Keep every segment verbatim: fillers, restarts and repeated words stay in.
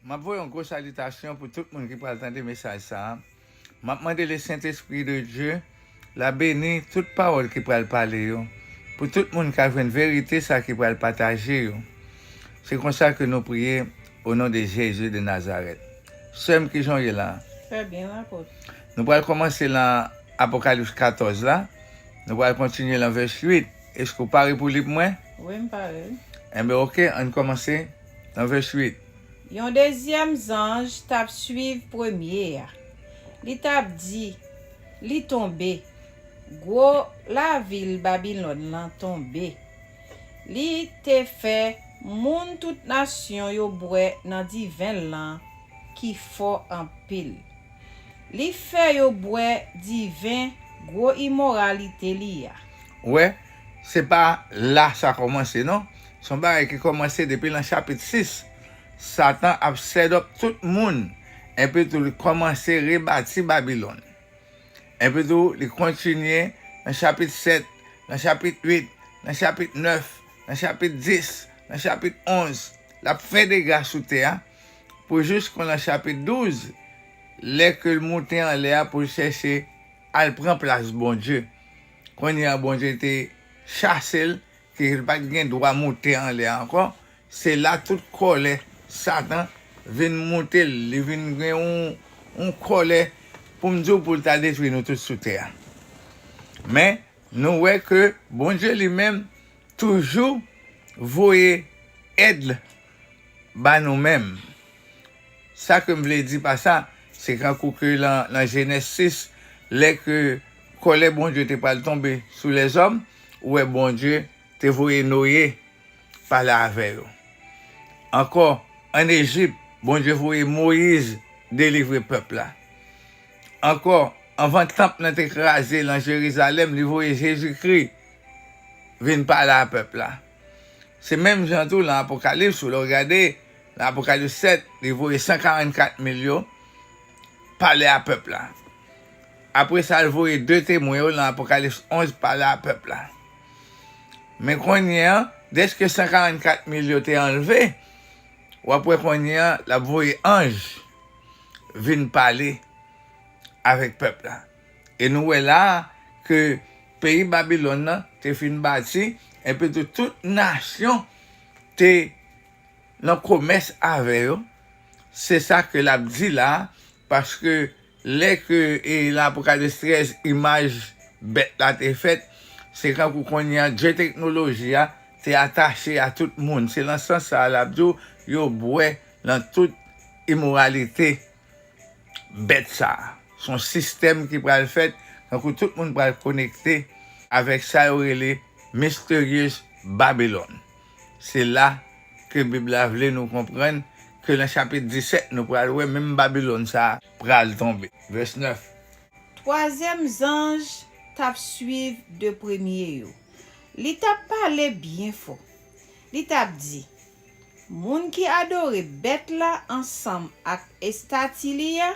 M ap voye yon gwo salitasyon pou tout moun ki pral tande mesaj sa a. M ap mande Lesentespri de Dye la beni tout pawòl ki pral pale yo, pou tout moun ka jwenn verite sa ki pral pataje yo. Se konsa ke nou priye, o non de Jezi de Nazarèt. Sè m, kijan w ye la? Trè byen, apot. Nou pral kòmanse lan Apokalips katòz la. Nou pral kontinye lan vès uit. Èske w pare pou li pou mwen? Wi, m pare. Enben, oke, ann kòmanse lan vès uit. Yon dezyèm zanj t ap suiv premye a. Li t ap di, "Li tonbe! Gwo lavil Babilòn lan tonbe! Li te fè moun tout nasyon yo bwè nan diven l lan ki fò anpil. Li fè yo bwè diven gwo imoralite li a." Ou wè, se pa la sa kòmanse, non. Se yon bagay ki kòmanse depi lan chapit sis. Satan ap set up tout moun, epi tou li kòmanse rebati Babilòn. Epi tou, li kontinye nan chapit sèt, nan chapit uit, nan chapit nèf, nan chapit dis, nan chapit onz. L ap fè dega sou tè a, pou jis konn nan chapit douz, lè ke l moute anlè a pou l chèche al pran plas Bondye. Kounye a, Bondye te chase l, ke l pa t gen dwa moute anlè a ankò. Se la tout kòlè Satan vin moute l, li vin gen yon, yon kòlè, pou m di w, pou l ta detwi nou tout sou tè a. Men, nou wè ke Bondye li menm toujou voye èd ba nou menm. Sa ke m vle di pa sa, se kankou ke lan, lan Jenèz sis, lè ke kòlè Bondye te pral tonbe sou lèzòm, ou wè Bondye te voye Noye pale avè yo. Ankò, ann Ejip, Bondye voye Moyiz delivre pèp la. Ankò, anvan tanp lan te kraze lan Jerizalèm, li voye Jezikri vin pale a pèp la. Se menm jan tou lan Apokalips, ou lè w gade, lan Apokalips sèt, li voye san karannkat mil yo pale a pèp la. Apre sa, l voye de temwen yo lan Apokalips onz pale a pèp la. Men kounye a, dèske san karannkat mil yo te anlve, w ap wè kounye a, l ap voye anj vin pale avèk pèp la. E nou wè la a ke peyi Babilòn nan te fin bati, epi tou tout nasyon te nan komès avè yo. Se sa ke l ap di la a, paske lè ke, e, lan Apokalips trèz, imaj bèt la te fèt, se kankou kounye a, dye teknoloji a te atache a tout moun. Se lan sans sa a l ap di w, yo bwè lan tout imoralite bèt sa a. Se yon sistèm ki pral fèt, tankou tout moun pral konekte avèk sa yo rele Mysteryous Babylon. Se la ke Bib la vle nou konprann ke lan chapit disèt, nou pral wè menm Babilòn sa a pral tonbe. Vès nèf. Twazyèm zanj t ap suiv de premye yo. Li t ap pale byen fò. Li t ap di, "Moun ki adore bèt la ansanm ak estati li a,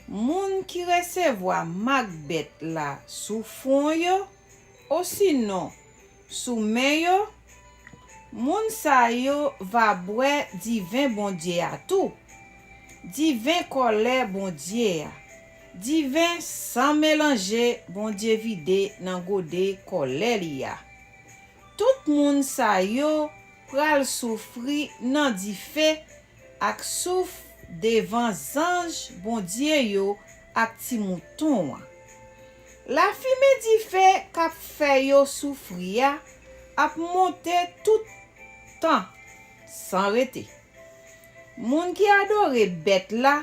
moun ki resevwa mak bèt la sou fwon yo, osinon sou men yo, moun sa yo va bwè diven Bondye a tou, diven kòlè Bondye a, diven san melanje Bondye vide nan gode kòlè li a. Tout moun sa yo pral soufri nan dife ak souf devan zanj Bondye yo ak Ti Mouton an. Lafimen dife k ap fè yo soufri a ap monte tout tan, san rete. Moun ki adore bèt la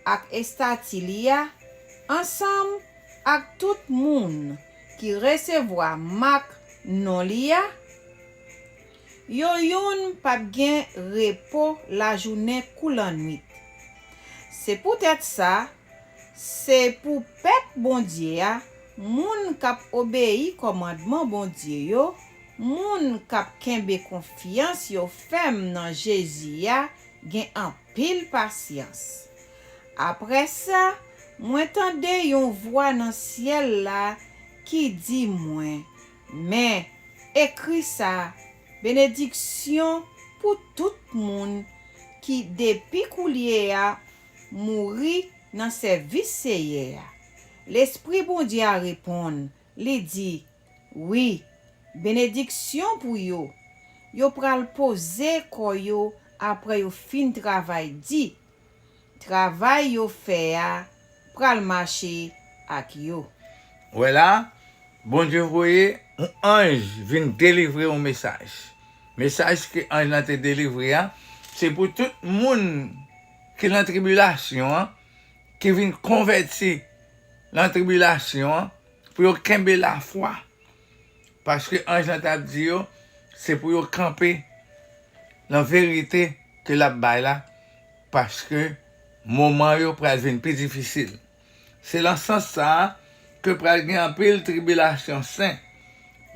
ak estati li a, ansanm ak tout moun ki resevwa mak non li a, yo youn p ap gen repo lajounen kou lannwit. Se poutèt sa, se pou pèp Bondye a, moun k ap obeyi kòmandman Bondye yo, moun k ap kenbe konfyans yo fèm nan Jezi a, gen anpil pasyans. Apre sa, mwen tande yon vwa nan syèl la ki di mwen, 'Men, ekri sa, benediksyon pou tout moun ki depi koulye a mouri nan sèvis Seyè a. Lespri Bondye a reponn, li di, wi, benediksyon pou yo. Yo pral poze kò yo apre yo fin travay di. Travay yo fè a pral mache ak yo. Wè la, Bondye voye yon anj vin delivre yon mesaj. Mesaj ke anj lan te delivre a, se pou tout moun ki nan tribilasyon an, ki vin konvèti nan tribilasyon an, pou yo kenbe lafwa. Paske anj lan t ap di yo, se pou yo kanpe nan verite ke l ap bay la, paske moman yo pral vin pi difisil. Se nan sans sa a ke pral gen anpil tribilasyon sen.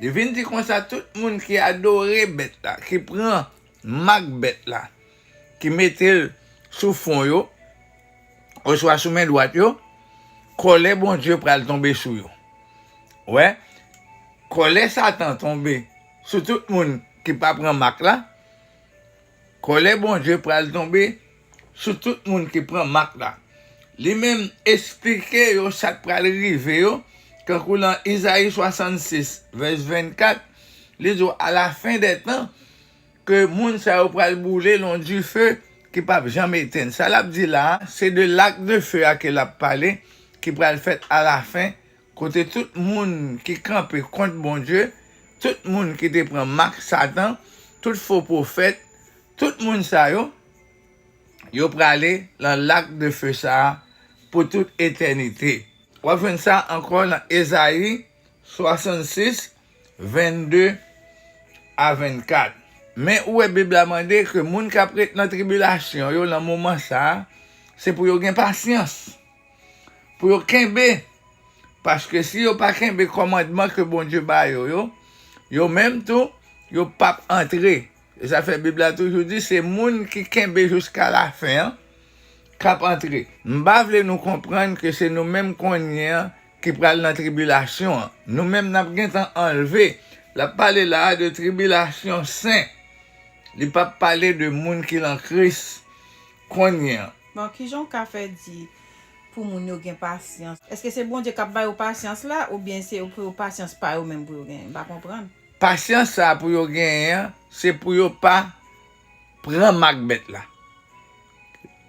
Li vin di konsa, tout moun ki adore bèt la, ki pran mak bèt la, ki mete l sou fwon yo, oswa sou men dwat yo, kòlè Bondye pral tonbe sou yo. Wè, kòlè Satan tonbe sou tout moun ki pa pran mak la. Kòlè Bondye pral tonbe sou tout moun ki pran mak la. Li menm esplike yo sa k pral rive yo, kankou nan Izayi swasannsis, vès vennkat, li di w, à la fin des temps, ke moun sa yo pral boule nan dife ki p ap janm etenn. Sa l ap di la a, se de lak de fe a ke l ap pale, ki pral fèt alafen, kote tout moun ki kanpe kont Bondye, tout moun ki te pran mak Satan, tout fo pwofèt, tout moun sa yo, yo prale nan lak de fe sa a pou tout etènite. W ap jwenn sa ankò nan Ezayi swasannsis, vennde a vennkat. Men ou wè Bib la mande ke moun k ap ret nan tribilasyon yo nan moman sa a, se pou yo gen pasyans, pou yo kenbe, paske si yo pa kenbe kòmandman ke Bondye ba yo yo, yo menm tou, yo p ap antre. E sa fè Bib la toujou di se moun ki kenbe jiska lafen an k ap antre. M pa vle nou konprann ke se nou menm kounye a ki pral nan tribilasyon an. Nou menm n ap gentan anlve. L ap pale la a de tribilasyon sen. Li p ap pale de moun ki nan Kris kounye a. Bon, kijan w ka fè di pou moun yo gen pasyans? Èske se Bondye k ap ba yo pasyans la, oubyen se pou yo pasyans pa yo menm pou yo genyen? M pa konprann. Pasyans sa a pou yo genyen an, se pou yo pa pran mak bèt la.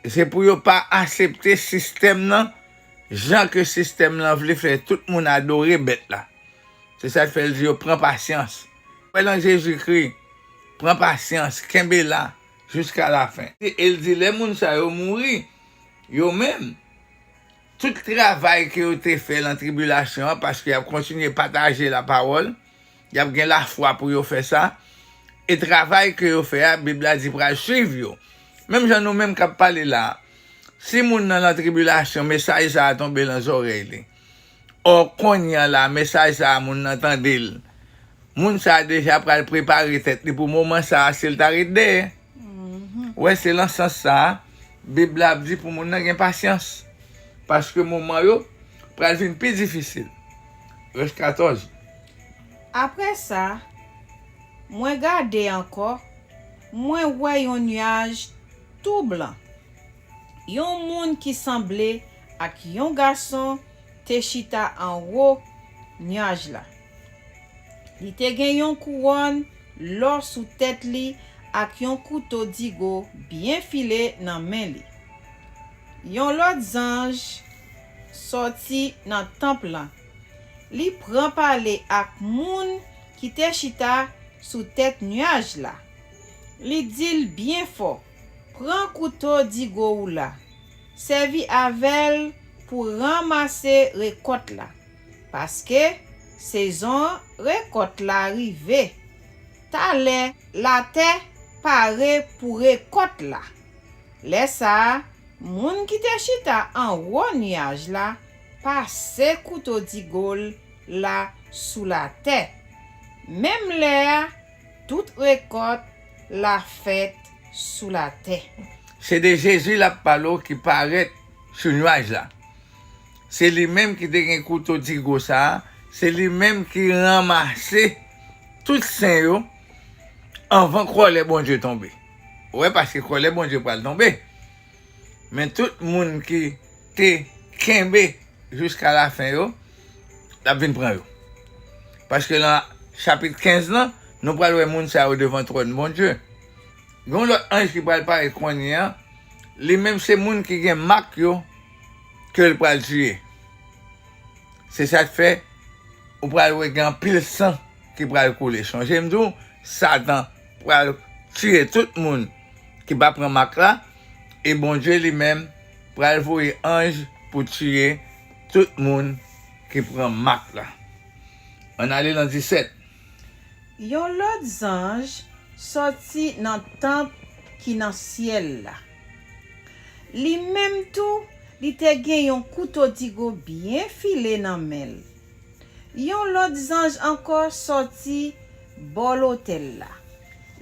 Se pou yo pa aksepte sistèm nan, jan ke sistèm nan vle fè tout moun adore bèt la. Se sa k fè l di yo pran pasyans. Kwè nan Jezikri, pran pasyans, kenbe la jiska lafen. E l di lè moun sa yo mouri, yo menm, tout travay ke yo te fè nan tribilasyon an, paske y ap kontinye pataje lapawòl, y ap gen lafwa pou yo fè sa, e travay ke yo fè a, Bib la di pral swiv yo. Menm jan nou menm k ap pale la a, si moun nan nan tribilasyon, mesaj sa a tonbe nan zòrèy li, ò, kounye a la, mesaj sa a, moun nan tande l, moun sa a deja pral prepare tèt li pou moman sa a, si l ta ret dèyè. Ou wè, se nan sans sa a, Bib la ap di pou moun nan gen pasyans, paske moman yo pral vin pi difisil. Vès katòz. Apre sa, mwen gade ankò, mwen wè yon nyaj tou blan. Yon moun ki sanble ak yon gason te chita anwo nyaj la. Li te gen yon kouwòn lò sou tèt li ak yon kouto digo byen file nan men li. Yon lòt zanj sòti nan tanp lan. Li pran pale ak moun ki te chita sou tèt nyaj la. Li di l byen fò, pran kouto digo w la, sèvi avè l pou ranmase rekòt la, paske sezon rekòt la rive. Talè latè pare pou rekòt la. Lè sa a, moun ki te chita anwo nyaj la pase kouto digo l la sou latè. Menm lè a, tout rekòt la fèt sou latè. Se de Jezi l ap pale w ki parèt sou nyaj la. Se li menm ki te gen kouto digo sa a, se li menm ki ranmase tout sen yo anvan kòlè Bondye tonbe. Ou wè, paske kòlè Bondye pral tonbe. Men tout moun ki te kenbe jiska lafen yo, l ap vin pran yo. Paske nan chapit kenz lan, nou pral wè moun sa yo devan twòn Bondye. Gen yon lòt anj ki pral parèt kounye a, li menm se moun ki gen mak yo ke l pral tiye. Se sa k fè ou pral wè gen anpil san ki pral koule. Sonje m di w, Satan pral tiye tout moun ki pa pran mak la, e Bondye li menm pral voye anj pou tiye tout moun ki pran mak la. Ann ale nan disèt. Yon lòt zanj sòti nan tanp ki nan syèl la. Li menm tou, li te gen yon kouto digo byen file nan men l. Yon lòt zanj ankò sòti bò lotèl la.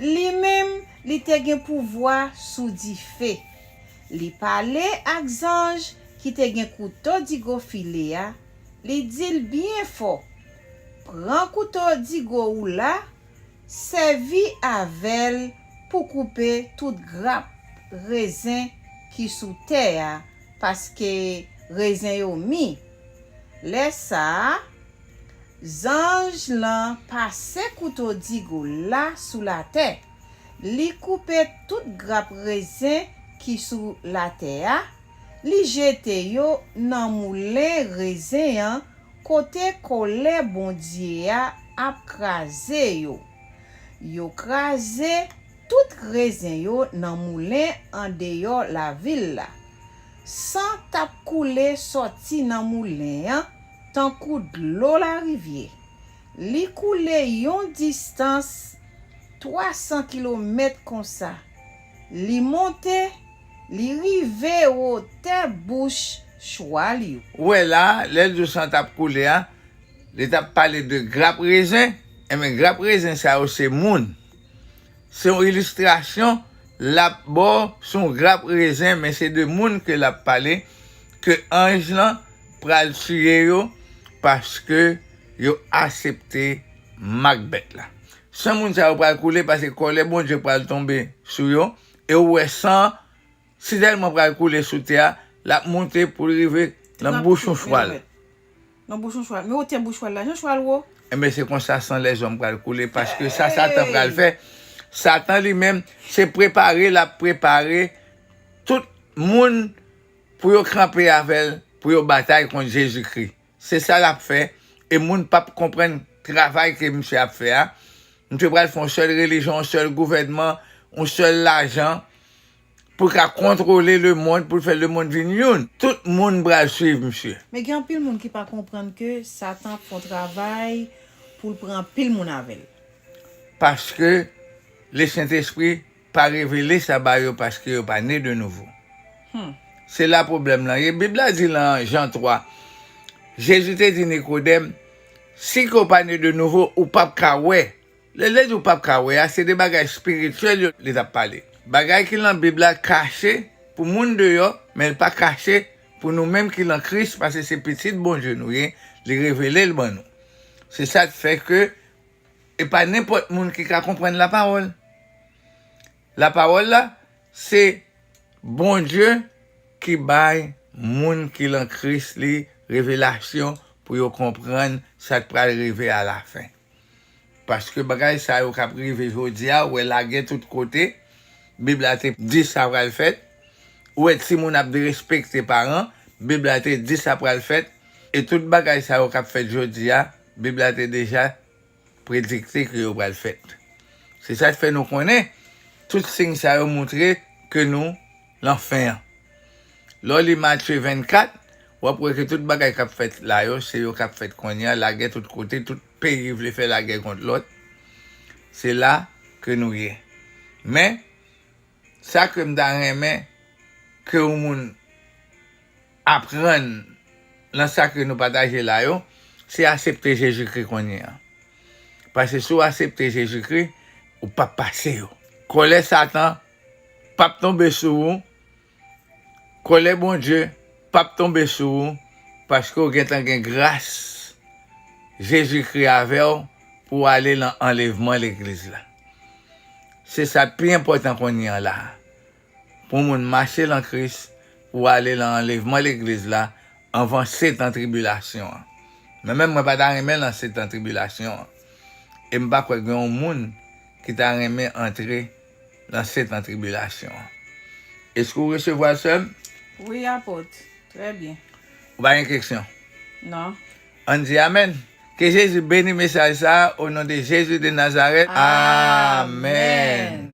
Li menm, li te gen pouvwa sou dife. Li pale ak zanj ki te gen kouto digo file a, li di l byen fò, pran kouto digo ou la, sèvi avè l pou koupe tout grap rezen ki sou tè a, paske rezen yo mi. Lè sa a, zanj lan pase kouto digo la sou latè. Li koupe tout grap rezen ki sou latè a, li jete yo nan moulen rezen an kote kòlè Bondye a ap kraze yo. Yo kraze tout rezen yo nan moulen andeyò lavil la. San t ap koule sòti nan moulen an tankou dlo larivye. Li koule yon distans twa san kilomèt konsa. Li monte, li rive wotè bouch chwal yo. Ou wè la, lè l di w san t ap koule a, li t ap pale de grap rezen. Enben, grap rezen sa yo se moun. Se yon ilistrasyon l ap ba w sou yon grap rezen, men se de moun ke l ap pale, ke anj lan pral tiye yo paske yo asepte mak bèt la. San moun sa yo pral koule paske kòlè Bondye pral tonbe sou yo, e ou wè san an sitèlman pral koule sou tè a, l ap monte pou l rive nan bouch yon chwal. Nan bouch yon chwal. Men wotè bouch chwal la, jan chwal wo. Enben, se konsa san lèzòm pral koule, paske sa Satan pral fè, Satan li menm, se prepare l ap prepare tout moun pou yo kanpe avè l, pou yo batay kont Jezikri. Se sa l ap fè, e moun p ap konprann travay ke misye ap fè a. Misye pral fè yon sèl relijyon, yon sèl gouvènman, yon sèl lajan, pou l ka kontwole lemonn, pou l fè lemonn vin youn. Tout moun pral swiv misye. Men gen anpil moun ki pa konprann ke Satan ap fè yon travay pou l pran anpil moun avè l. Paske Lesentespri pa revele sa ba yo paske yo pa ne de nouvo. Se la pwoblèm lan ye. Bib la di lan Jan twa, Jezi te di Nikodèm, si ke w pa ne de nouvo, ou p ap ka wè. Lè l di w p ap ka wè a, se de bagay espirityèl yo li t ap pale. Bagay ki lan Bib la kache pou moun deyò, men l pa kache pou nou menm ki lan Kris, paske se pitit Bondye nou ye, li revele l ban nou. Se sa k fè ke e pa nenpòt moun ki ka konprann lapawòl. Lapawòl la, se Bondye ki bay moun ki lan Kris li revelasyon pou yo konprann sa k pral rive alafen. Paske bagay sa yo k ap rive jodi a, ou wè lagè tout kote, Bib la te di sa pral fèt. Ou wè timoun ap derespekte paran, Bib la te di sa pral fèt. E tout bagay sa yo k ap fèt jodi a, Bib la te deja predikte ke yo pral fèt. Se sa k fè nou konnen tout siy sa yo montre ke nou lan fen an. Lè w li Matye vennkat, w ap wè ke tout bagay k ap fèt la yo, se yo k ap fèt kounye a, lagè tout kote, tout peyi vle fè lagè kont lòt. Se la ke nou ye. Men, sa ke m ta renmen ke yon moun aprann lan sa ke nou pataje la yo, se asepte Jezikri kounye a. Paske si w asepte Jezikri, ou p ap pase yo. Kòlè Satan p ap tonbe sou ou. Kòlè Bondye p ap tonbe sou ou, paske w gentan gen gras Jezikri avè w pou w ale lan anlevman legliz la. Se sa k pi enpòtan kounye a la. Pou moun mache lan Kris, pou ale lan anlèvman legliz la, anvan setan tribilasyon an. Men menm mwen pa ta renmen lan setan tribilasyon an. E m pa kwè gen yon moun ki ta renmen antre lan setan tribilasyon an. Èske w resevwa l, sè m? Wi, apot. Trè byen. Ou pa gen keksyon? Non. Ann di amèn. Ke Jezi beni mesaj sa a, o non de Jezi de Nazarèt. Amèn.